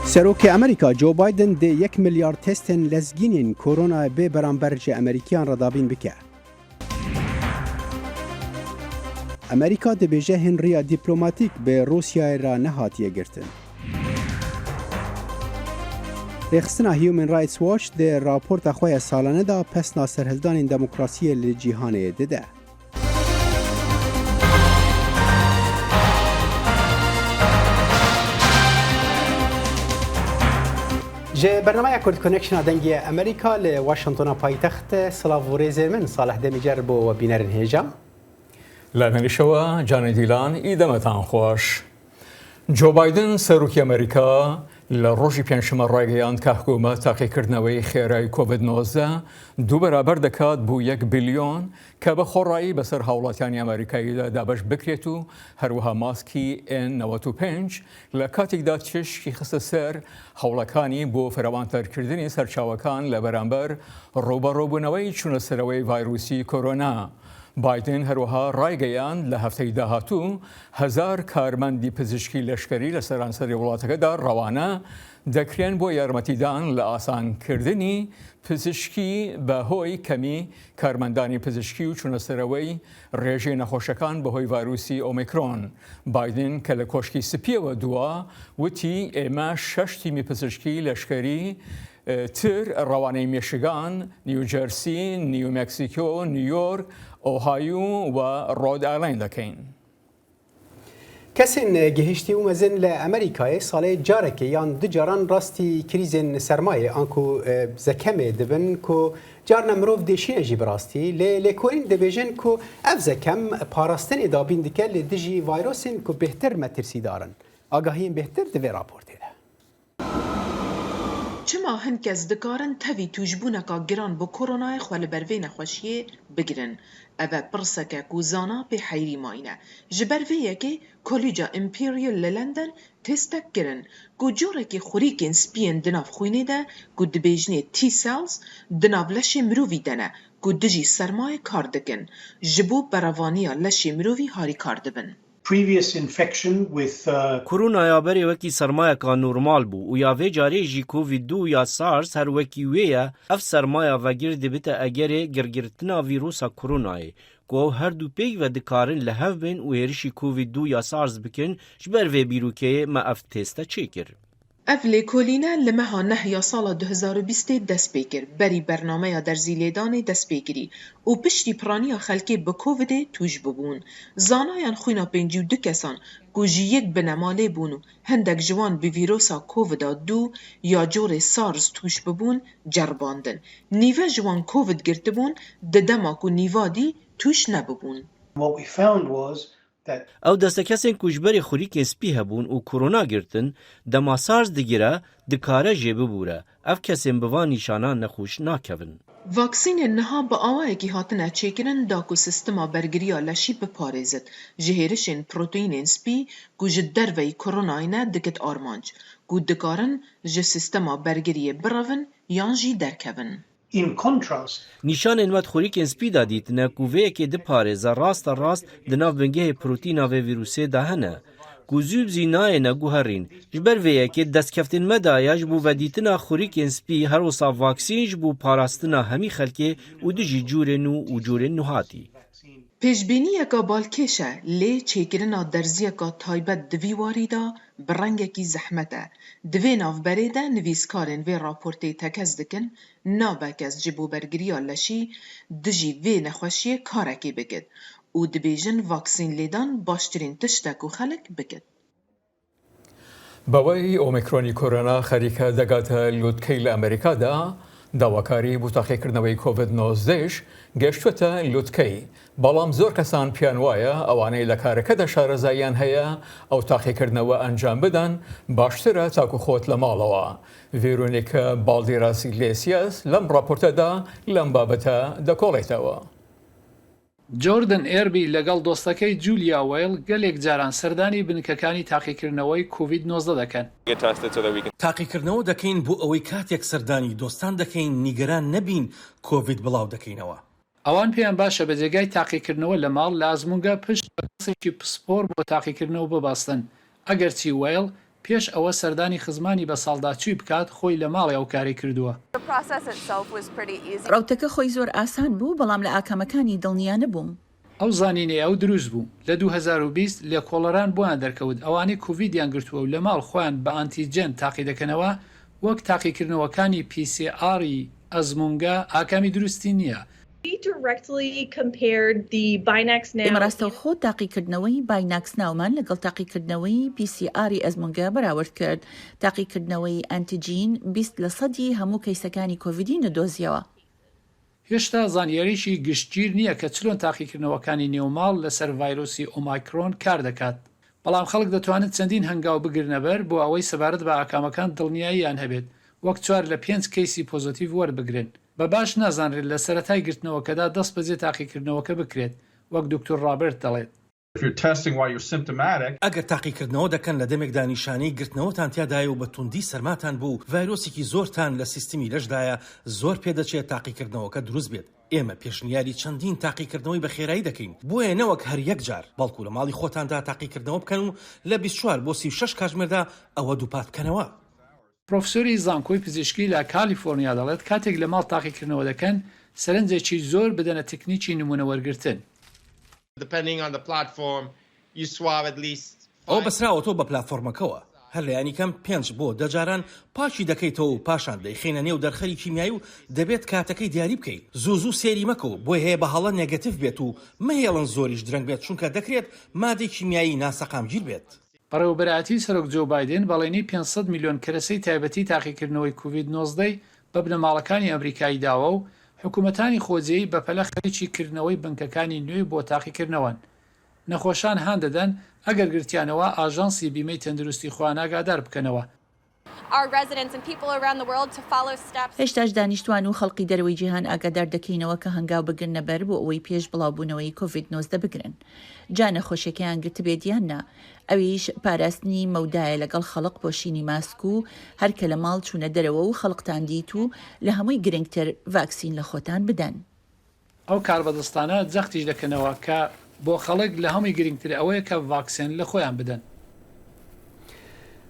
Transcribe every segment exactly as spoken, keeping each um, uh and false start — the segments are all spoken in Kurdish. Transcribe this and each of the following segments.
Serokê Amerîka Joe Biden dê yek milyar testên lezgînên koronayê bê beramber ji Amerîkiyan re dabîn bike. Amerîka dibêje hin riya dîplomatîk bi Rûsyayê re nehatiye girtin. Rêxistina Human Rights Watch di raporta xwe ya salane de pesna serhildanên demokrasiyê li cîhanê dide. Ji bernameya Kurd Connection a Dengê Amerîka li Washingtona paytext, silav û rêzê min Salih Demîcer bo we bînerên hêja. Li Amerîşewa canê dîlan î demetan xweş. Joe Biden, serokê Amerîka, li rojî pêncşeme ragihand ke hikûmet taqîkirneweyî xêrayî Covid nozdeh du beraber dikat bo yek bilyon, ke bi xwerayî bi ser hawlatiyanê Amerîkayî de dabeş bikrêt û her wiha maskî N newet û pênc, li katik de tişkî xiste ser hawlekanî bo firewanterkirdinê serçawekan li beramber rûberebûneweyî çûnesereweyî vayrûsî korona. Biden her wiha rayegeyand, li hefteyî dahatû hezar karmendî pizişkî leşkerî li seranserê welateke de rewane dekirên bo yarmetîdan li asankirdinî pizişkî, bi hoy kemî karmendanî pizişkî û çûnesereweyî rêjê nexweşekan bi hoy vayrûsî Omicron. Biden ke li Koşkî Spiyê we dûa, witî, ê me şeş tîmî pizişkî leşkerî, e, tir rewaneyî Michigan, New Jersey, New Mexico, New York, Ohio û Rhode Island dekeyn. Kesên gihiştî û mezin li Amerîkayê salê carekê yan du caran rastî krîzên sermayê anku, e, zekemê dibin ku carna mirov dêşîne jî bi rastî. Lê lêkolîn dibêjin ku ev zekem parastinê dabîn dike li dijî vayrosên ku bêhtir metirsîdar in. Agahiyên bêhtir di vê raportê de. Çima hin kes dikarin tevî tûşbûneka giran bi koronayê xwe li ber vê nexweşiyê bigirin? Ev e pirseke ku zana pê heyrî mayîne. Ji ber vê yekê Kolîca Imperial li London testek kirin ku corekî xurîkên spî yên di nav xwînê de ku dibêjinê T cells di nav leşê mirovî de ne ku dijî sermayê kar dikin, ji bo berevaniya leşê mirovî harîkar dibin. Previous infection with, uh, Koronaya berê wekî sermayeka normal bû û ya vê carê jî Covid du ya SARS her wekî wê ye. Ev sermaya vegir dibite egerê girgirtina vîrusa koronayê, ku ew her du pêk ve dikarin li hev bên û êrişî Covid du ya SARS bikin, ji ber vê bîrokeyê me ev teste çêkir. Ev lêkolîne li meha neh ya sala du hezar û bîstê dest pê kir, berî bernameya derzîlêdanê destpêkirî û piştî piraniya xelkê bi Covidê tûş bibûn. Zanayan xwîna pêncî û du kesan ku ji yek binemalê bûn û hindek ji wan bi vîrosa Covid a du ya corê SARS tûş bibûn, ceribandin. Nîve ji wan Covid girtibûn, di dema ku nîva dî tûş nebibûn. What we found was Ew deste kesên ku ji berê xurîkên spî hebûn û korona girtin, dema SARS digire, dikare jê bibûre. Ev kesên bi van nîşanan nexweş nakevin. Vaksînên niha bi awayekî hatine çêkirin da ku sîstema bergiriya leşî biparêzit ji hêrişên proteînên spî ku ji derveyî koronayê ne dikit armanc, ku dikarin ji sîstema bergiriyê birevin yan jî derkevin. In contrast, nîşanên me di xurîkên spî de dîtine ku vê yekê diparêze, raste rast di nav bingehê protîna vê vîrusê de hene, ku zû bi zî nayêne guherîn. Ji ber vê yekê di destkeftên me de ye ji bo vedîtina xurîkên spî, her wisa vaksîn ji bo parastina hemî xelkê û dijî cûrên nû û cûrên nuhatî. Pêşbîniyeke balkêş e, lê çêkirina derziyeka taybet di vî warî de bi rengekî zehmet e. Di vê navberê de nivîskarên vê raportê tekez dikin, nabe kes ji bo bergiriya leşî dijî vê nexweşiyê karekê bikit û dibêjin vaksîn lêdan baştirîn tişt e ku xelk bikit. Bawey Omîkronî korona xerîke degate lûtkey li Amerîka de, dawakarî bo teqîkirinewey Covid nozdeh geştwete lûtkey. Belam zor kesan piyan waye, ewaney li kareke de şarezayiyan heye, ew teqîkirinewe encam biden, baştir e taku xwet li malewe. Veronika Balderas Iglesias lem raporte de lem babete dekoleytewe. Jordan Erby لەگەڵ دۆستەکەی Julia Weil گەلێک جاران سەردانی بنکەکانی تاقیکردنەوەی کوڤید نۆزدە دەکەن. تاقیکردنەوە دەکەین بۆ ئەوەی کاتێک سەردانی دۆستان دەکەین، نیگەران نەبین کۆڤید بڵاو دەکەینەوە. ئەوان پێیان باشە بە جێگای تاقیکردنەوە لە ماڵ لە ئەزموونگە پشت بە کەسێکی پسپۆر بۆ تاقیکردنەوە ببەستن، ئەگەرچی وەیڵ پێش ئەوە سەردانی خزمانی بە ساڵداچووی بکات، خۆی لە ماڵێ ئەو کارەی کردووە. The process itself was pretty easy. ڕەوتەکە خۆی زۆر ئاسان بوو، بەڵام لە ئاکامەکانی دڵنیا نەبووم. ئەو زانینەی ئەو دروست بوو. لە دوو هەزار و بیست لێکۆڵەران بۆیان دەرکەوت ئەوانەی کوڤیدیان گرتووە و لە ماڵ خۆیان بە ئانتیجێن تاقی دەکەنەوە، وەک تاقیکردنەوەکانی پی سی ئاری ئەزموونگە ئاکامی دروستی نییە. We directly compared the Binax Now. ئێمە ڕاستەوخۆ تاقیکردنەوەی بایناکس ناومان لەگەڵ تاقیکردنەوەی پی سی ئاری ئەزموونگە بەراورد کرد. تاقیکردنەوەی ئەنتیجین بیست لە سەدی هەموو کەیسەکانی کۆڤیدی نەدۆزیەوە. هێشتا زانیاریشی گشتگیر نییە کە چلۆن تاقیکردنەوەکانی نێوماڵ لەسەر ڤایرۆسی ئۆمایکرۆن کار دەکات. بەڵام خەڵک دەتوانن چەندین هەنگاو بگرنە بەر بۆ ئەوەی سەبارەت بە ئاکامەکان دڵنیاییان هەبێت، وەک چوار لە پێنج کەیسی پۆزەتیڤ وەربگرن. بە باش نازانرێت لە سەرەتای گرتنەوەکەدا دەست بەجێ تاقیکردنەوەکە بکرێت، وەک دکتۆر ڕابرت دەڵێت. If you're testing while you're symptomatic, ئەگەر تاقیکردنەوە دەکەن لە دەمێکدا نیشانەی گرتنەوەتان تیادایە و بە توندی سەرماتان بوو، ڤایرۆسێکی زۆرتان لە سیستمی لەشدایە، زۆر پێدەچێت تاقیکردنەوەکە دروست بێت. ئێمە پێشنیاری چەندین تاقیکردنەوەی بە خێرایی دەکەین، بۆیە نەوەک هەر یەک جار، بەڵکو لە ماڵی خۆتاندا تاقیکردنەوە بکەن و لە بیست و چوار بۆ سی و شەش کاتژمێردا ئەوە دووپات بکەنەوە. پرۆفسۆری زانکۆی پزیشکی لە کالیفۆرنیا دەڵێت کاتێک لە ماڵ تاقیکردنەوە دەکەن، سەرنجێکی زۆر بدەنە تەکنیکی نمونە وەرگرتن. Depending on the platform, you swab at least ئەوە بەسراوەتەوە بە پلاتفۆرمەکەوە، هەر لە یانی کەم پێنج بۆ دە جاران پاکی دەکەیتەوە و پاشان دەیخینە نێو دەرخەری کیمیایی و دەبێت کاتەکەی دیاری بکەیت. زوو زوو سێری مەکە و بۆی هەیە بە هەڵە نێگەتیڤ بێت و مەهێڵن زۆریش درەنگ بێت، چونکە دەکرێت مادەی کیمیایی ناسەقامگیر بێت. بەڕێوەبەرایەتی سەرۆک جۆ بایدن بەڵێنی پێنج سەد میلیۆن کەرەسەی تایبەتی تاقیکردنەوەی کوڤید نۆزدە بە بنەماڵەکانی ئەمریکایی داوە و حکوومەتانی خۆجێی بەپەلە خەریکی کردنەوەی بنکەکانی نوێ بۆ تاقیکردنەوەن. نەخۆشان هان دەدەن ئەگەر گرتیانەوە ئاژانسی بیمەی تەندروستی خۆیان ئاگادار بکەنەوە. Our residents and people around the world to follow steps. هێشتاش دانیشتوان و خەڵکی دەرەوەی جیهان ئاگادار دەکەینەوە کە هەنگاو بگرنە بەر بۆ ئەوەی پێش بڵاوبوونەوەی کۆڤید نۆزدە بگرن، جا نەخۆشیەکەیان گرتبێت یان نا. ئەویش پاراستنی مەودایە لەگەڵ خەڵق، پۆشینی ماسک و هەر کە لە ماڵ چوونە دەرەوە و خەڵقتان دیت و لە هەمووی گرنگتر ڤاکسین لە خۆتان بدەن. ئەو کاربەدەستانە جەختیش دەکەنەوە کە بۆ خەڵک لە هەمووی گرنگتر ئەوەیە کە ڤاکسێن لە خۆیان بدەن.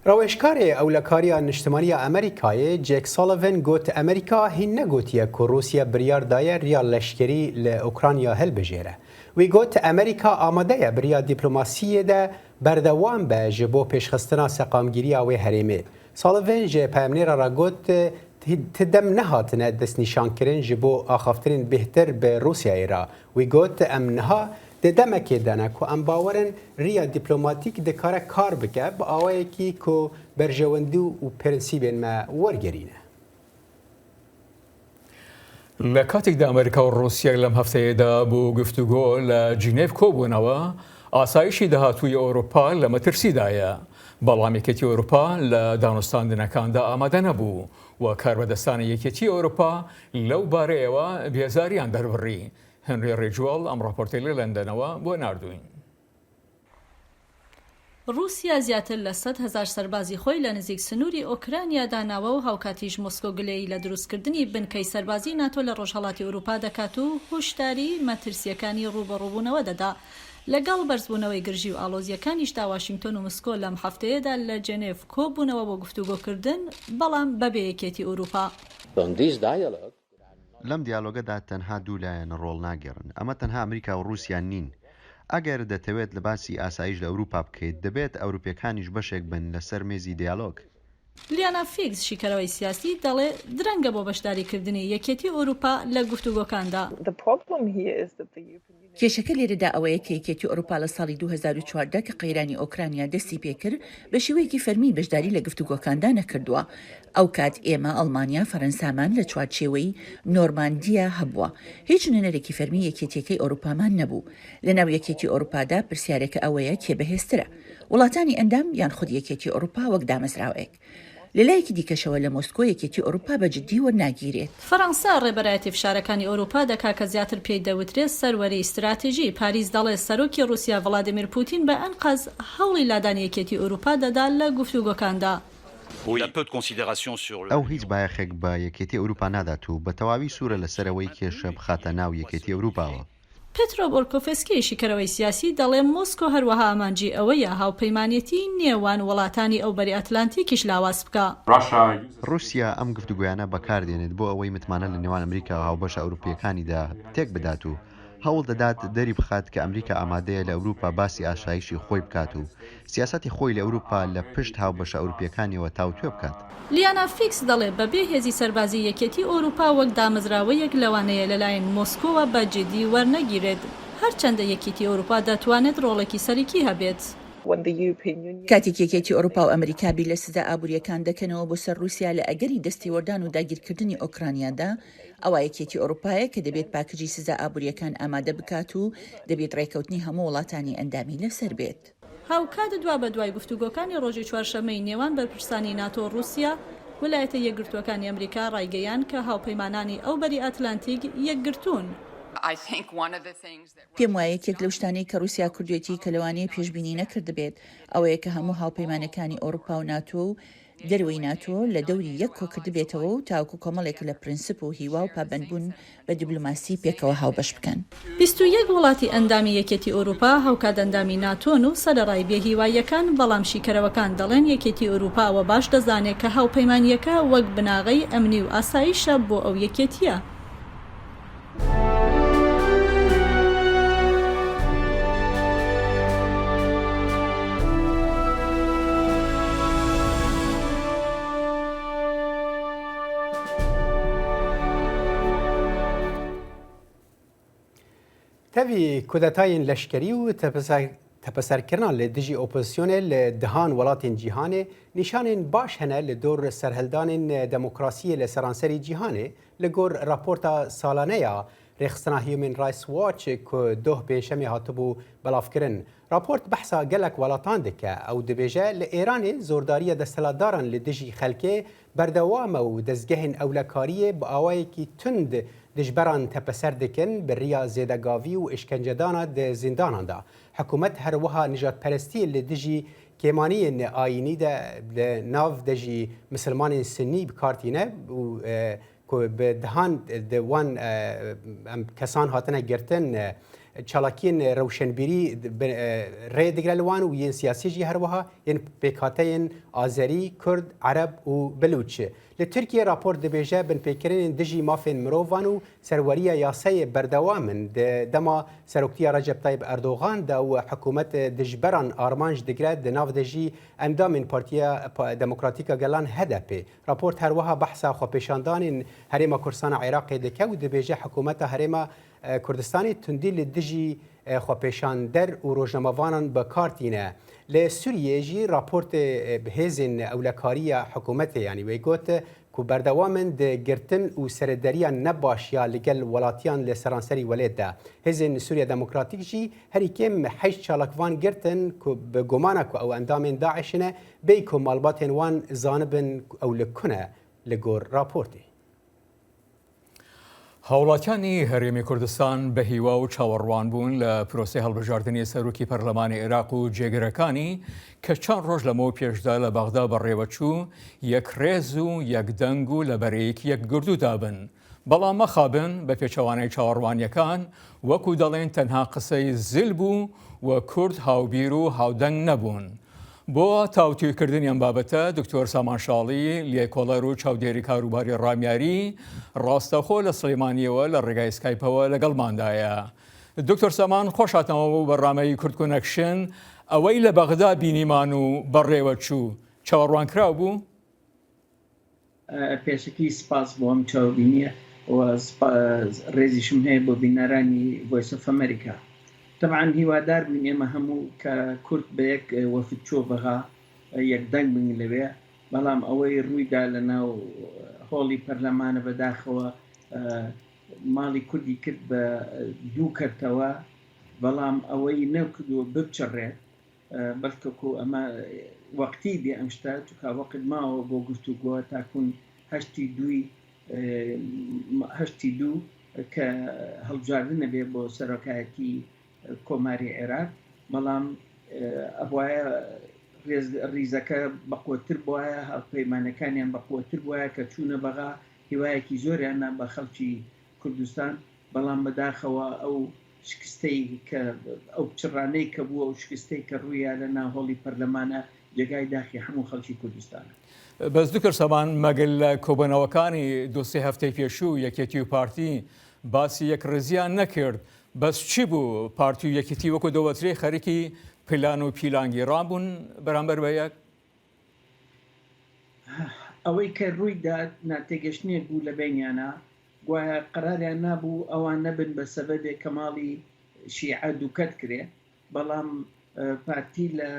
ڕەوێژکارێ ئەولەکاریە نیشتمانیە ئەمریکایێ جێک ساڵڤن گوت ئەمریکا هین نەگوتیە کو رووسیا بریار دایە ریا لەشکری لە ئۆکرانیا هەلبژێرە. وی گوت ئەمریکا ئامادەیە بریا دیپلۆماسیەدا بەردەوام بە ژە بۆ پێشخستنا سەقامگیریە وێ هەرێمێ. ساڵڤن ژێ پەیامنێرە ڕا گوت، تی دەم نەهاتنە دەستنیشانکردن ji bo axaftinên bêhtir bi Rûsyayê re. Wî got, Em niha di demekê de ne ku em bawer in riya dîplomatîk dikare kar bike bi awayekî ku berjewendî û prensîbên me wergerîne. لە کاتێکدا ئەمریکا و ڕووسیا لەم هەفتەیەدا بۆ گفتوگۆ لە جینێڤ کۆبوونەوە، ئاسایشی داهاتووی ئەوروپا لە مەترسیدایە. بەڵام یەکێتی ئەوروپا لە دانوستاندنەکاندا ئامادە نەبوو و کاربەدەستانی یەکێتی ئەوروپا لەو بارەیەوە بێزاریان دەربڕی. هەنری ڕێجوەڵ ئەم ڕاپۆرتەی لە لەندەنەوە بۆ ناردوین. رووسیا زیاتر لە سەد هەزار سەربازی خۆی لە نزیک سنووری ئۆکرانیا داناوە و هاوکاتیش مۆسکۆ گلەیی لە دروستکردنی بنکەی سەربازی ناتۆ لە ڕۆژهەڵاتی ئەوروپا دەکات و هوشداری مەترسیەکانی ڕوبەڕووبوونەوە دەدا. لەگەڵ بەرزبوونەوەی گرژی و ئاڵۆزیەکانیشدا واشنگتۆن و مسکۆ لەم هەفتەیەدا لە جێنێڤ کۆبوونەوە بۆ گفتوگۆکردن، بەڵام بەبێ یەکێتی ئەوروپا. لەم دیالۆگەدا تەنها دوو لایەن ڕۆڵ ناگێڕن. ئەمە تەنها ئەمریکا و ڕووسیا نین. ئەگەر دەتەوێت لە باسی ئاسایش لە ئەوروپا بکەیت، دەبێت ئەوروپیەکانیش بەشێک بن لەسەر مێزی دیالۆگ. لیانا فیگز، شیکەرەوەی سیاسی، دەڵێ درەنگە بۆ بەشداریکردنی یەکێتی ئەوروپا لە گفتوگۆکاندا. The problem here is that the European Union کێشەکە لێرەدا ئەوەیە کە یەکێتی ئەوروپا لە ساڵی دوو هەزار و چواردە کە قەیرانی ئۆکرانیا دەستی پێکرد، بە شێوەیەکی فەرمی بەشداری لە گفتوگۆکاندا نەکردووە. ئەو کات ئێمە، ئەڵمانیا، فەرەنسامان لە چوارچێوەی نۆرماندیا هەبووە. هیچ نوێنەرێکی فەرمی یەکێتیەکەی ئەوروپامان نەبوو. لە ناو یەکێتی ئەوروپادا پرسیارەکە ئەوەیە کێ بەهێزترە، وڵاتانی ئەندام یان خود یەکێتی ئەوروپا وەک دامەزراوەیەک. لە لایەکی دیکەشەوە لە مۆسکۆ یەکێتی ئەوروپا بە جدی وەرناگیرێت. فەرەنسا ڕێبەرایەتی فشارەکانی ئەوروپا دەکا کە زیاتر پێی دەوترێت سەروەری ئیستراتیژی. پاریس دەڵێ سەرۆکی رووسیا ڤڵادیمیر پوتین بە ئەنقەز هەوڵی لادانی یەکێتی ئەوروپا دەدا لە گفتوگۆکاندا. ئەو هیچ بایەخێک بە یەکێتی ئەوروپا نادات و بە تەواوی سوورە لەسەر ئەوەی کێشە بخاتە ناو یەکێتی ئەوروپاوە. پترۆ بۆرکۆفسکی، شیکەرەوەی سیاسی، دەڵێ مۆسکۆ هەروەها ئامانجی ئەوەیە هاوپەیمانێتی نێوان وڵاتانی ئەو بەری ئەتلانتیکیش لاواز بکا. رووسیا ئەم گفتوگۆیانە بەکاردێنێت بۆ ئەوەی متمانە لە نێوان ئەمریکا و هاوبەشە ئەوروپییەکانیدا تێک بدات و هەوڵ دەدات دەری بخات کە ئەمریکا ئامادەیە لە ئەوروپا باسی ئاسایشی خۆی بکات و سیاسەتی خۆی لە ئەوروپا لە پشت هاوبەشە ئەوروپییەکانییەوە تاوتوێ بکات. لیانا فیکس دەڵێ بەبێ هێزی سەربازیی یەکێتی ئەوروپا وەک دامەزراوەیەک لەوانەیە لەلایەن مۆسکۆوە بە جدی وەرنەگیرێت، هەرچەندە یەکێتی ئەوروپا دەتوانێت ڕۆڵێکی سەرەکی هەبێت. کاتێک یەکێتی ئەوروپا و ئەمریکا بیر لە سزا ئابوورییەکان دەکەنەوە بۆ سەر رووسیا لە ئەگەری دەستێوەردان و داگیرکردنی ئۆکرانیادا، ئەوا یەکێتی ئەوروپایە کە دەبێت پاکجی سزا ئابوورییەکان ئامادە بکات و دەبێت ڕێکەوتنی هەموو وڵاتانی ئەندامی لەسەر بێت. هاوکات دوا بە دوای گفتوگۆکانی ڕۆژی چوارشەممەی نێوان بەرپرسانی ناتۆ و ڕووسیا، ولایەتە یەکگرتووەکانی ئەمریکا ڕایگەیاند کە هاوپەیمانانی ئەو بەری ئەتلانتیک یەکگرتوون. پێم وایە یەکێک لەو شتانەی کە ڕووسیا کردوویەتی کە لەوانەیە پێشبینی نەکردبێت ئەوەیە کە هەموو هاوپەیمانەکانی ئەوروپا و ناتۆ و دەروەی ناتۆ لە دەوری یەک کۆکردبێتەوە و تاوەکو کۆمەڵێک لە پرنسپ و هیوا و پابەندبوون بە دیبلۆماسی پێکەوە هاوبەش بکەن. بیست و یەک وڵاتی ئەندامی یەکێتی ئەوروپا هاوکات ئەندامی ناتۆن و سەرەڕای بێهیواییەکان، بەڵام شیکەرەوەکان دەڵێن یەکێتی ئەوروپا ئەوە باش دەزانێت کە هاوپەیمانییەکە وەک بناغەی ئەمنی و ئاسایشە بۆ ئەو یەکێتییە. Tevî kudetayên leşkerî û tepeserkirina li dijî opozisyonê li dehan welatên cîhanê nîşanên baş hene li dor serhildanên demokrasiyê li seranserî cîhanê, li gor raporta salane ya Rêxistina Human Rights Watch ku doh pêncşemê hatibû belavkirin. Raport behsa gelek welatan dike. Ew dibêje, li Êranê zordariya desthilatdaran li dijî xelkê berdewam e û dezgehên ewlekariyê bi awayekî tund dijberan tepeser dikin, bi riya zêdegavî û îşkencedana di zîndanan de. Hikûmet her wiha nijadperestiyê li dijî kêmaniyên ayînî de li nav de jî misilmanên sinnî bi kar tîne û, e, ku bi dehan di wan, e, em kesan hatine girtin, e, çalakiyên rewşenbîrî bi, e, rê digre li wan û yên siyasî jî her wiha yên pêkhateyên azerî, kurd, ereb û bilûç. Li Tirkiyê rapor dibêje binpêkirinên dijî mafên mirovan û serweriya yasayê berdewam in. Di dema seroktiya Recep Tayyip Erdogan de û hikûmet dijberan armanc digire, di nav de jî endamên Partiya Pa-, Demokratîk a Gelan, H D P. Raport her wiha behsa xwepêşandanên Herêma Kurdistana Iraqê dike û dibêje hikûmeta Herêma, e, Kurdistanê tundî li dijî, e, xwepêşander û rojnamevanan bi kar tîne. Li Sûriyê jî raportê, e, hêzên ewlekariya hikûmetê, yanî wê got ku berdewam in di girtin û serederiya nebaş ya li gel welatiyan li seranserî welêt de. Hêzên Sûriya Demokratîk jî herî kêm heşt çalakvan girtin ku bi gumana ku ew endamên DAIŞ ne, bêyî ku malbatên wan zanibin ew li ku ne, li gor raportê. هاوڵاتیانی هەرێمی کوردستان بە هیوا و چاوەڕوان بوون لە پرۆسەی هەڵبژاردنی سەرۆکی پەرلەمانی عێراق و جێگرەکانی کە چەند ڕۆژ لەمەو پێشدا لە بەغدا بەڕێوە چوو، یەک ڕێز و یەک دەنگ و لە بەرەیەکی یەک گردوودا بن. بەڵام مەخابن، بە پێچەوانەی چاوەڕوانیەکان، وەکو دەڵێن تەنها قسەی زل بوو و کورد هاوبیر و هاودەنگ نەبوون. بۆ تاوتوێکردنی ئەم بابەتە، دکتۆر سامان شاڵی، لێکۆڵەر و چاودێری کاروباری ڕامیاری، ڕاستەوخۆ لە سلێمانیەوە لە ڕێگای سکایپەوە لەگەڵماندایە. دکتۆر سامان، خۆش هاتنەوە بۆ بەڕامەی کورد کۆنەکشن. ئەوەی لە بەغدا بینیمان و بەڕێوە چوو، چاوەڕوانکراو بوو؟ پێشەکی سپاس بۆ ئەم چاوبینیە و ڕێزیشم هەیە بۆ بینەرانی Voice of America. تەبعەن هیوادار بووین ئێمە هەموو کە کورد بە یەک وەفد چۆ بەغا یەک دەنگ بین لەوێ، بەڵام ئەوەی ڕوویدا لە ناو هۆڵی پەرلەمانە بەداخەوە ماڵی کوردی کرد بە دوو کەرتەوە، بەڵام ئەوەی نەکردووە ببچڕێت، بەڵکە کو ئەمە وەقتی بێ ئەم شتە، چونکە وەقت ماوە بۆ گفتوگۆ تاکوون هەشتی دووی، هەشتی دوو کە هەڵبژاردنە بێ بۆ سەرۆکایەتی کۆماری عێراق، بەڵام ئەبوایە ڕێز-، ڕیزەکە بەقوەتر بوایە، هاوپەیمانەکانیان بەقوەتر بوایە کە چوونە بەغا، هیوایەکی زۆریانە بە خەڵکی کوردستان، بەڵام بەداخەوە ئەو شکستەی کە ئەو چڕانەی کە بووە و شکستەی کە ڕوویە لە ناو هۆڵی پەرلەمانە جێگای داخی هەموو خەڵکی کوردستانە. بەس دکتۆر سەمان، مەگەر لە کۆبوونەوەکانی دوو سێ هەفتەی پێشوو یەکێتی و پارتی باسی یەکڕێزیان نەکرد، بەس چی بوو؟ پارتی و یەکێتی وەکو دەوترێ خەریکی پلان و پیلانگیڕان بوون بەرامبەر بە یەک؟ ئەوەی کە ڕووی دا ناتێگەشتنێک بوو لە بینیانە، گوایە قەراریان نابوو ئەوان نەبن بە سەبەبێک کە ماڵی شیعە دووکەت کرێ، بەڵام پارتی لە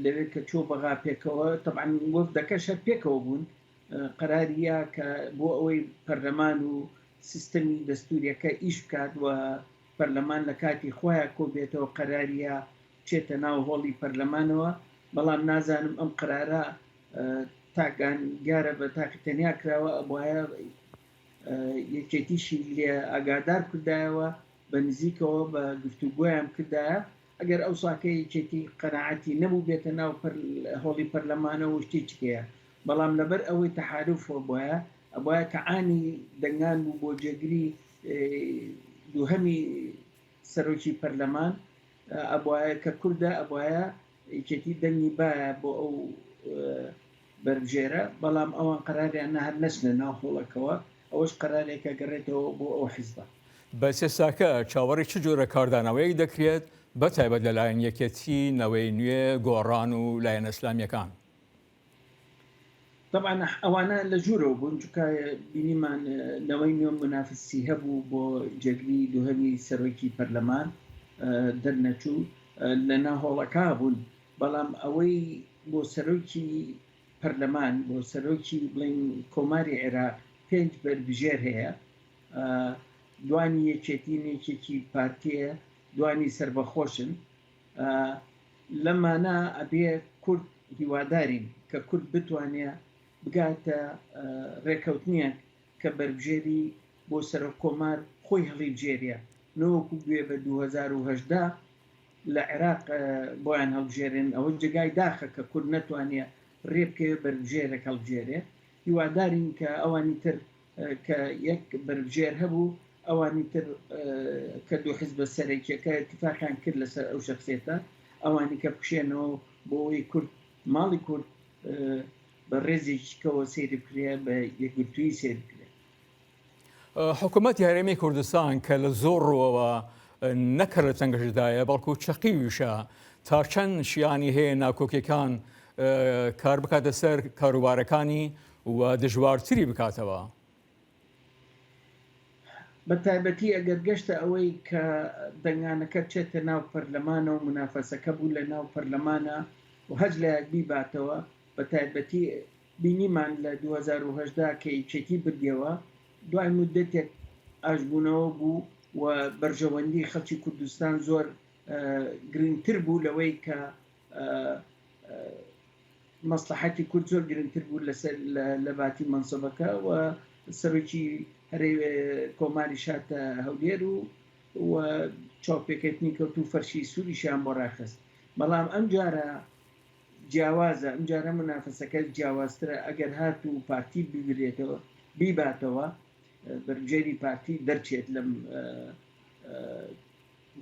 لەوێ کە چۆ بەغا پێکەوە، تەبعەن وەفدەکەش هەر پێکەوە بوون، قەراریە کە بۆ ئەوەی پەرلەمان و سیستەمی دەستوریەکە ئیش بکات و پەرلەمان لە کاتی خۆیان کۆبێتەوە، قەراریە چێتە ناو هۆڵی پەرلەمانەوە. بەڵام نازانم ئەم قەرارە تاکان دیارە بە تاقی تەنیا کراوە، ئەبواە یەکێتیشی لێ ئاگادار کردایەوە بە نزیکەوە بە گفتوگویان کردایە. ئەگەر ئەو ساکە یەکێتی قەناعەتی نەبوو بێتە ناو هۆڵی پەرلەمانەوە شتی چکەیە، بەڵام لەبەر ئەوەی تەحالوفەوە بواە، ئەبواە تەعانی دەنگان بوو بۆ جێگری دووهەمی سەرۆکی پەرلەمان، ئەبواە کە کوردە ئەبواە یەکێتی دەنگی بایە بۆ ئەو بەربژێرە، بەڵام ئەوان قەراریان نە هەر نەچنە ناو هۆڵەکەوە، ئەوەش قەرارێکە گەڕێتەوە بۆ ئەو حیزبە. بەس ئێستاکە چاوەڕی چ جۆرە کاردانەوەیەک دەکرێت، بە تایبەت لەلایەن یەکێتی، نەوەی نوێ، گۆڕان و لایەنە ئیسلامیەکان؟ تەبعەن ئەوانە لە ژوورەوە بوون، چونکە بینیمان نەوەی نوێ منافسی هەبوو بۆ جێگری دووهەمی سەرۆکی پەرلەمان دەرنەچوو، لە ناو هۆڵەکە بوون، بەڵام ئەوەی بۆ سەرۆکی پەرلەمان، بۆ سەرۆکی بڵین کۆماری عێراق پێنج بەربژێر هەیە، دوانی یەکێتین، یەکێکی پارتیە، دوانی سربەخۆشن. لەمانە ئەبێ کورد، هیوادارین کە کورد بتوانێ بگاتە ڕێکەوتنیەک کە بەربژێری بۆ سەرۆک کۆمار خۆی هەڵیبژێریە، نەوەکو بوێ بە دوو هەزار و هەژدە لە عێراق بۆیان هەڵبژێرن. ئەوە جێگای داخە کە کورد نەتوانێ ڕێ بکەوێ بەربژێرێک هەڵبژێرێ. هیوادارین کە ئەوانی تر کە یەک بەربژێر هەبوو، ئەوانی تر کە دوو حیزبە سەرەکیەکە اتفاقیان کرد لەسەر ئەو شەخسێتە، ئەوانی کە بکشێنەوە بۆ ئەوەی کورد، ماڵی کورد بە ڕێزێکی کەوە سەیری بکرێ، بە یەکگرتووی سەیر بکرێ. حکوومەتی هەرێمی کوردستان کە لە زۆر ڕووەوە نەکە لە تەنگەشدایە، بەڵکو چەقی ویشە، تا چەند شیانی هەیە ناکۆکیەکان کار بکاتە سەر کاروبارەکانی و دژوارتری بکاتەوە؟ بە تایبەتی ئەگەر گەشتە ئەوەی کە دەنگانەکە چێتە ناو پەرلەمانە و منافەسەکە بوو لە ناو پەرلەمانە و هەج لایەک بیباتەوە، بە تایبەتی بینیمان لە دوو هەزار و هەژدە کە یەکێتی بردیەوە، دوای مدەتێک ئاشبوونەوە بوو و بەرژەوەندی خەڵکی کوردستان زۆر گرنگتر بوو لەوەی کە مەسلحەتی کورد زۆر گرنگتر بوو لەسەر لە باتی مەنسەبەکە و سەرۆکی هەرێ کۆماری شاتە هەولێر و و چاوپێکەتنی کەوت و فەرشی سووریشیان بۆ ڕاخست. بەڵام ئەم جارە جیاوازە، ئەم جارە منافەسەکە جیاوازترە، ئەگەر هات و پارتی بگرێتەوە بیباتەوە، بەربژێری پارتی دەرچێت لەم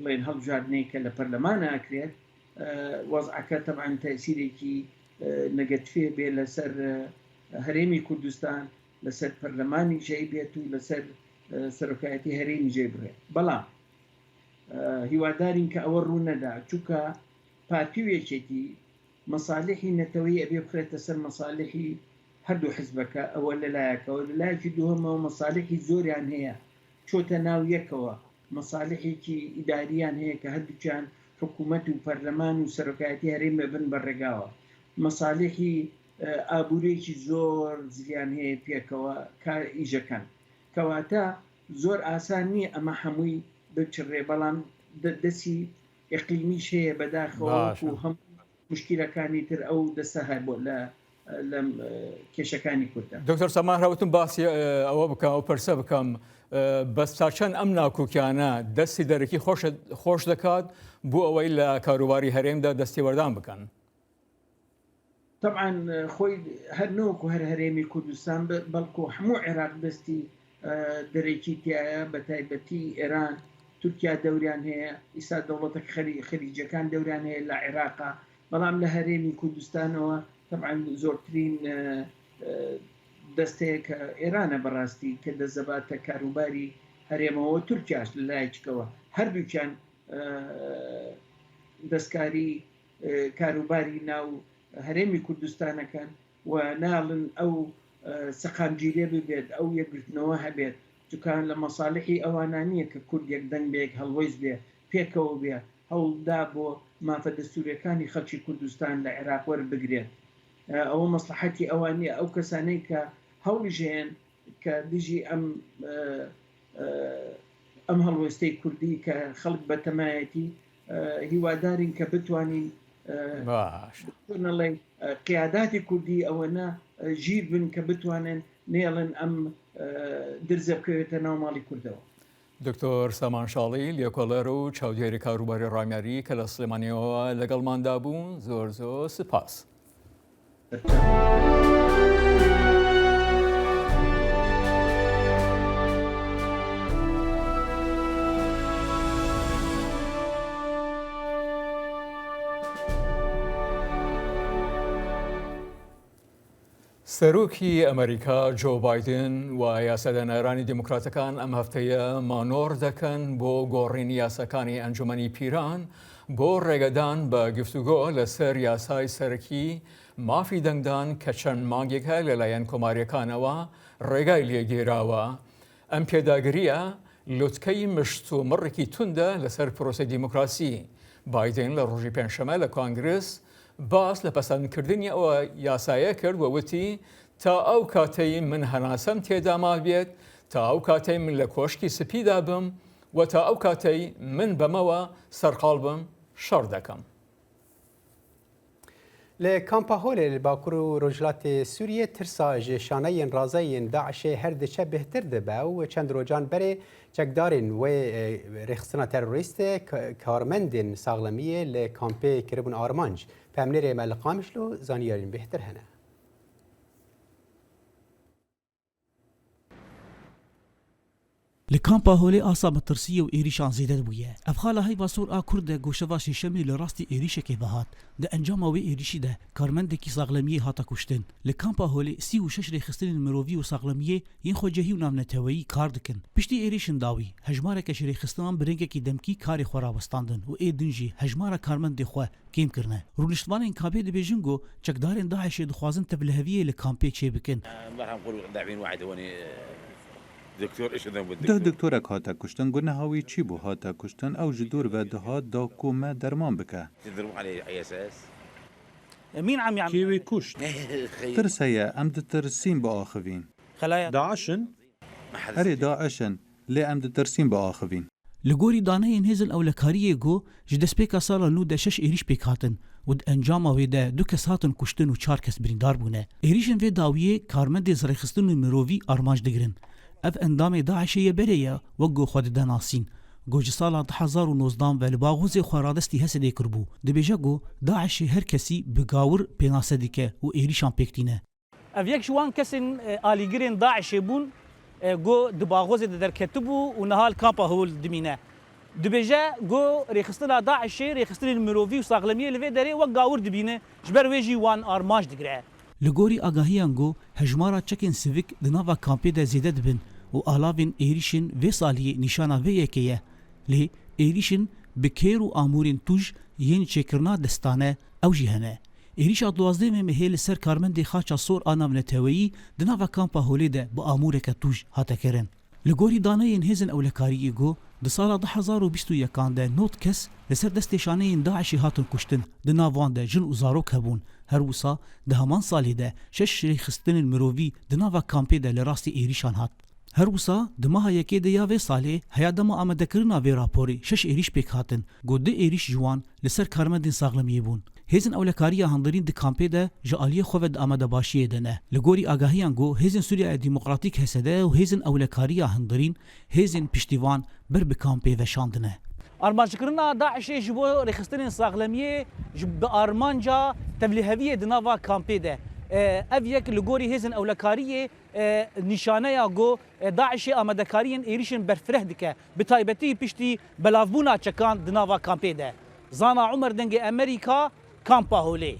بڵێن هەڵبژاردنەی کە لە پەرلەمان ئەکرێت، وەزعەکە تەبعەن تەسیرێکی نەگەتفێ بێ لەسەر هەرێمی کوردستان، لەسەر پەرلەمانی جێی بێت و لەسەر سەرۆکایەتی هەرێمی جێی بڕێت. بەڵام هیوادارین کە ئەوە ڕوو نەدا، چونکە پارتی و یەکێتی مەسالیحی نەتەوەی ئەبێ بخرێتە سەر مەسالیحی هەردوو حزبەکە، ئەوە لە لایەکەوە، لە لایەکی دووهەمەوە مەسالیحی زۆریان هەیە چۆتە ناو یەکەوە، مەسالیحێکی ئیداریان هەیە کە هەردووکیان حکوومەت و پەرلەمان و سەرۆکایەتی هەرێمە بن بە ڕێگاوە، مەسالیحی ئابوورێکی زۆر زریان هەیە پێکەوە کار ئیژەکەن. کەواتە زۆر ئاسان نییە ئەمە هەمووی بچڕێ، بەڵام دەسی ئەقلیمیش هەیە بەداخەوە و هەموو مشکیلەکانی تر ئەو دەسە هەبوو لە لەم کێشەکانی کوردە. دکتۆر سەمان هەوتم باسی ئەوە بکەم، ئەو پرسە بکەم، بەس تا چەند ئەم ناکۆکیانە دەستی دەرەکی خۆش دەکات بۆ ئەوەی لە کاروباری هەرێمدا دەستی وەردان بکەن؟ تەبعەن خۆی هەر نەوەکو هەر هەرێمی کوردستان بەڵکو هەموو عێراق دەستی دەرەکی تایە، بە تایبەتی ئێران تورکیا دەوریان هەیە، ئیسا دەوڵەتە خەری-، خەلیجەکان دەوریان هەیە لە عێراقا، بەڵام لە هەرێمی کوردستانەوە تەبعەن زۆرترین، ئە، ئە، دەستەیە کە ئێرانە بەڕاستی کە دەزەباتە کاروباری هەرێمەوە، تورکیاش لە لایەکەوە. هەردووکیان، ئە، دەستکاری، ئە، کاروباری ناو هەرێمی کوردستانەکەن و ناڵن ئەو، ئە، سەقامگیریە ببێت، ئەو یەکگرتنەوە هەبێت، چونکە لە مەساڵحی ئەوانە نییە کە کورد یەکدەنگ بێ، یەک هەڵوەیز بێ، پێکەوە بێ، هەوڵدا بۆ مافە دەستوریەکانی خەڵکی کوردستان لە عێراق وەربگرێت. ئە، ئەوە مەسلحەتی ئەوان نییە. ئەو کەسانەی کە هەوڵیش هەیەن کە دژی ئەم، ئە، ئە، ئەم هەڵوێستەی کوردی کە خەڵک بەتەمایەتی، ئە، هیوادارین کە بتوانین، ئە، باش. چۆنەڵێ، ئە، قیاداتی کوردی ئەوەنە، ئە، ژیر بن کە بتوانن نێڵن ئەم، ئە، درزە بکەوێتە ناو ماڵی کوردەوە. دکتۆر سامان شاڵی، لێکۆڵەر و چاودێری کاروباری ڕامیاری کە لە سلێمانیەوە لەگەڵماندا بوو، زۆر زۆر سپاس. سەرۆکی ئەمریکا جۆ بایدن و یاسادانەرانی دیموکراتەکان ئەم هەفتەیە مانۆڕ دەکەن بۆ گۆڕینی یاساکانی ئەنجومەنی پیران بۆ ڕێگەدان بە گفتوگۆ لەسەر یاسای سەرەکی مافی دەنگدان کە چەند مانگێکە لەلایەن کۆماریەکانەوە ڕێگای لێگیراوە. ئەم پێداگرییە لوتکەی مشت و مڕێکی توندە لەسەر پرۆسەی دیموکراسی. بایدن لە ڕۆژی پێنجشەممە لە کۆنگرس باس لە پەسەندکردنی ئەوە یاسایە کرد و وتی، تا ئەو کاتەی من هەناسەم تێدا مابێت، تا ئەو کاتەی من لە کۆشکی سپیدا بم و تا ئەو کاتەی من بەمەوە سەرقاڵ بم، شەڕ دەکەم. Li Kampa Holê li Bakur û Rojhilatê Sûriyê tirsa ji şaneyên razayî yên DAIŞê her diçe bêhtir dibe û çend rojan berê çekdarên wê, e, rêxistina terorîst, e, ka-, karmendên saxlemiyê li kampê kiribûn armanc. Peyamnêrê me li Qamişlo zaniyarên bêhtir hene. Li Kampa Holê asa metirsiyê û êrîşan zêde bûye. Ev xala heyva sor a Kurd e ku şeva Şêşemê li rastî êrîşekê ve hat. Di encama wê êrîşî de karmendekî saxlemiyê hate kuştin. Li Kampa Holê sî û şeş rêxistinên mirovî û saxlemiyê yên xwecihî û navneteweyî kar dikin. Piştî êrîşên dawî, hejmareke ji rêxistinan bi rengekî demkî karê xwe rawestandin û ê din jî hejmara karmendê xwe kêm kirine. Rûniştvanên kampê dibêjin ku çekdarên DAIŞê dixwazin tevliheviyê li kampê çêbikin. Deh doktorek hate kuştin, ku niha wî çî bû hate kuştin, ew ji dûr ve dihat da ku me derman bike. Kê wî kuşt? Tirs heye, em ditirsîn biaxivîn. DAIŞ in? Erê, DAIŞ in, lê em ditirsîn biaxivîn. Li gorî daneyên hêzên ewlekariyê ku ji destpêka sala nû de şeş êrîş pêk hatin û di encama wê de du kes hatin kuştin û çar kes birîndar bûne. Êrîşên vê dawiyê karmendên rêxistinên mirovî armanc digirin. Ev endamê DAIŞê yê berê ye, wek ku xwe dide nasîn. Ku ji sala du hezar û nozdan ve li Baxozê xwe radestî Hesedê kiribû. Dibêje ku DAIŞê her kesî bi gawir pênase dike û êrîşan pêk tîne. Ev yek ji wan kesên, e, alîgirên DAIŞê bûn, e, ku di Baxozê de derketibû û niha li Kampa Hol dimîne. Dibêje ku rêxistina DAIŞê, rêxistinên mirovî û saxlemiyê li vê derê wek gawir dibîne, ji ber wê jî wan armanc digire. Li gorî agahiyan ku hejmara çekên sivik di nava kampê de zêde dibin û alavên êrîşên vê saliyê nîşana vê yekê ye. Lê êrîşên bi kêr û amûrên tûj yên çêkirina destane ew jî hene. Êrîşa duwazdehê mehê li ser karmendê Xaça Sor a navneteweyî di nava Kampa Holê de bi amûreke tûj hate kirin. Li gorî daneyên hêzên ewlekariyê ku di sala du hezar û bîst û yekan de nod kes li ser destê şaneyên DAIŞê hatin kuştin, di nav wan de jin û zarok hebûn. Her wisa di heman salê de şeş rêxistinên mirovî di nava kampê de li rastî êrîşan hat. Her wisa di meha yekê de ya vê salê heya dema amadekirina vê raporê şeş êrîş pêk hatin, ku du êrîş ji wan li ser karmendên saxlemiyê bûn. Hêzên ewlekariya hundirîn di kampê de ji aliyê xwe ve di amadebaşiyê de ne. Li gorî agahiyan ku Hêzên Sûriya Demokratîk H S D û Hêzên Ewlekariya Hundirîn hêzên piştîvan ber bi kampê veşandine. Armancikirina DAIŞê ji bo rêxistinên saxlemiyê ji bi armanca tevliheviyê di nava kampê de. E, ev yek li gorî hêzên ewlekariyê, e, nîşaneya ku, e, DAIŞê amadekariyên êrîşên berfireh dike, bi taybetî piştî belavbûna çekan di nava kampê de. Zana Umer, Dengê Emerîka, Kampa Holê.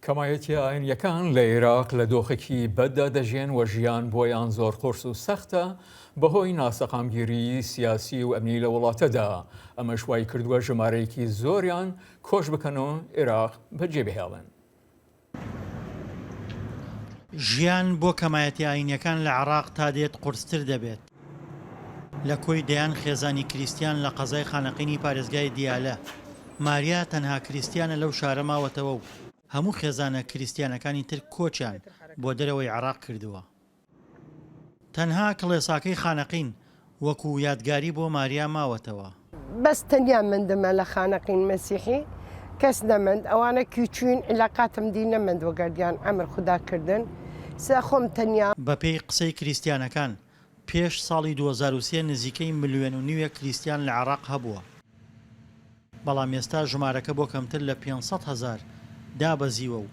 کەمایەتیە ئاینیەکان لە عێراق لە دۆخێکی بەددا دەژێن و ژیان بۆیان زۆر قورس و سەختە بەهۆی ناسەقامگیری سیاسی و ئەمنی لە وڵاتەدا. ئەمەش وای کردووە ژمارەیەکی زۆریان کۆچ بکەن و عێراق بەجێ بهێڵن. ژیان بۆ کەمایەتیە ئاینیەکان لە عێراق تا دێت قورستر دەبێت. لە کۆی دەیان خێزانی کریستیان لە قەزای خانەقینی پارێزگای دیالە، ماریا تەنها کریستیانە لەو شارە ماوەتەوە و هەموو خێزانە کریستیانەکانی تر کۆچیان بۆ دەرەوەی عێراق کردووە. تەنها کڵێساکەی خانەقین وەکو یادگاری بۆ ماریا ماوەتەوە. بەس تەنیا مندمە لە خانەقین مەسیحی، کەس نەمند. ئەوانە کوچوین، عیلاقاتم دی نەمند وەگەردیان ئەمر خودا کردن. سە خۆم تەنیا. بە پێی قسەی کریستیانەکان، پێش ساڵی دوو هەزار و سێ نزیکەی ملیۆن و نیوێک کریستیان لە عێراق هەبووە. بەڵام ئێستا ژمارەکە بۆ کەمتر لە پێنج سەد هەزار دابەزیوە و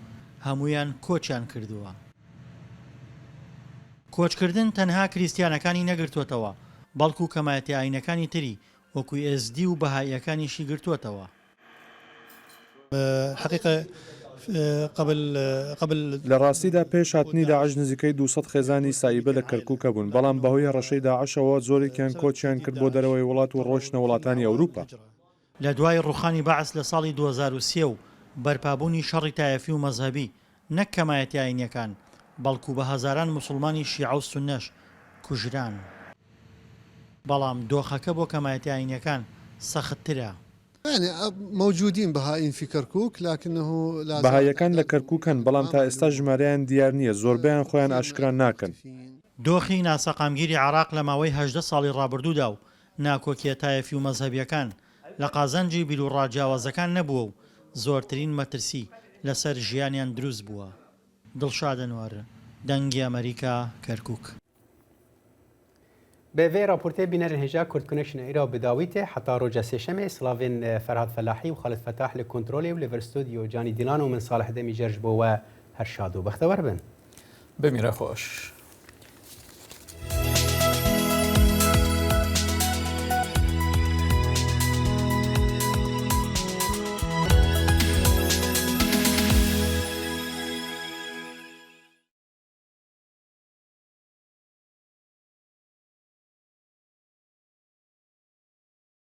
هەموویان کۆچیان کردووە. کۆچکردن تەنها کریستیانەکانی نەگرتووەتەوە، بەڵکو کەمایەتیە ئاینەکانی تری وەکو ئێزدی و بەهاییەکانیشی گرتووەتەوە. حقیقە، قبل، قبل لە ڕاستیدا پێش هاتنی داعش نزیکەی دوو سەد خێزانی سایبە لە کەرکووکە بوون، بەڵام بەهۆی هەڕەشەی داعشەوە زۆرێکیان کۆچیان کرد بۆ دەرەوەی وڵات و ڕۆشتنە وڵاتانی ئەوروپا. لە دوای ڕووخانی بەعس لە ساڵی دوو هەزار و سێ و بەرپابوونی شەڕی تایەفی و مەزهەبی، نەک کەمایەتیە ئاینیەکان، بەڵکو بە هەزاران موسڵمانی شیعە و سوننەش کوژران. بەڵام دۆخەکە بۆ کەمایەتیە ئاینیەکان سەختترە. يعني، موجودين بهائيين في كركوك، لكنه لا زال بەهاییەکان لە کەرکووک هەن، بەڵام تا ئێستا ژمارەیان دیار نییە، زۆربەیان خۆیان ئاشکرا ناکەن. دۆخی ناسەقامگیری عێراق لە ماوەی هەژدە ساڵی ڕابردوودا و ناکۆکیە تایەفی و مەزهەبیەکان لە قازانجی بیروڕا جیاوازەکان نەبووە و زۆرترین مەترسی لەسەر ژیانیان دروست بووە. دڵشاد ئەنوەر، دەنگی ئەمریکا، کەرکووک. Bi vê raportê bînerên hêja Kurd Connection îro bi dawî tê. Heta roja sêşemê, silavên, e, Ferhat Felahî û Xalid Fetah li kontrolê û li vir stûdyo Canî Dîlan û min Salih Demîcer ji bo we her şad û bextewer bin. Bimîne xweş.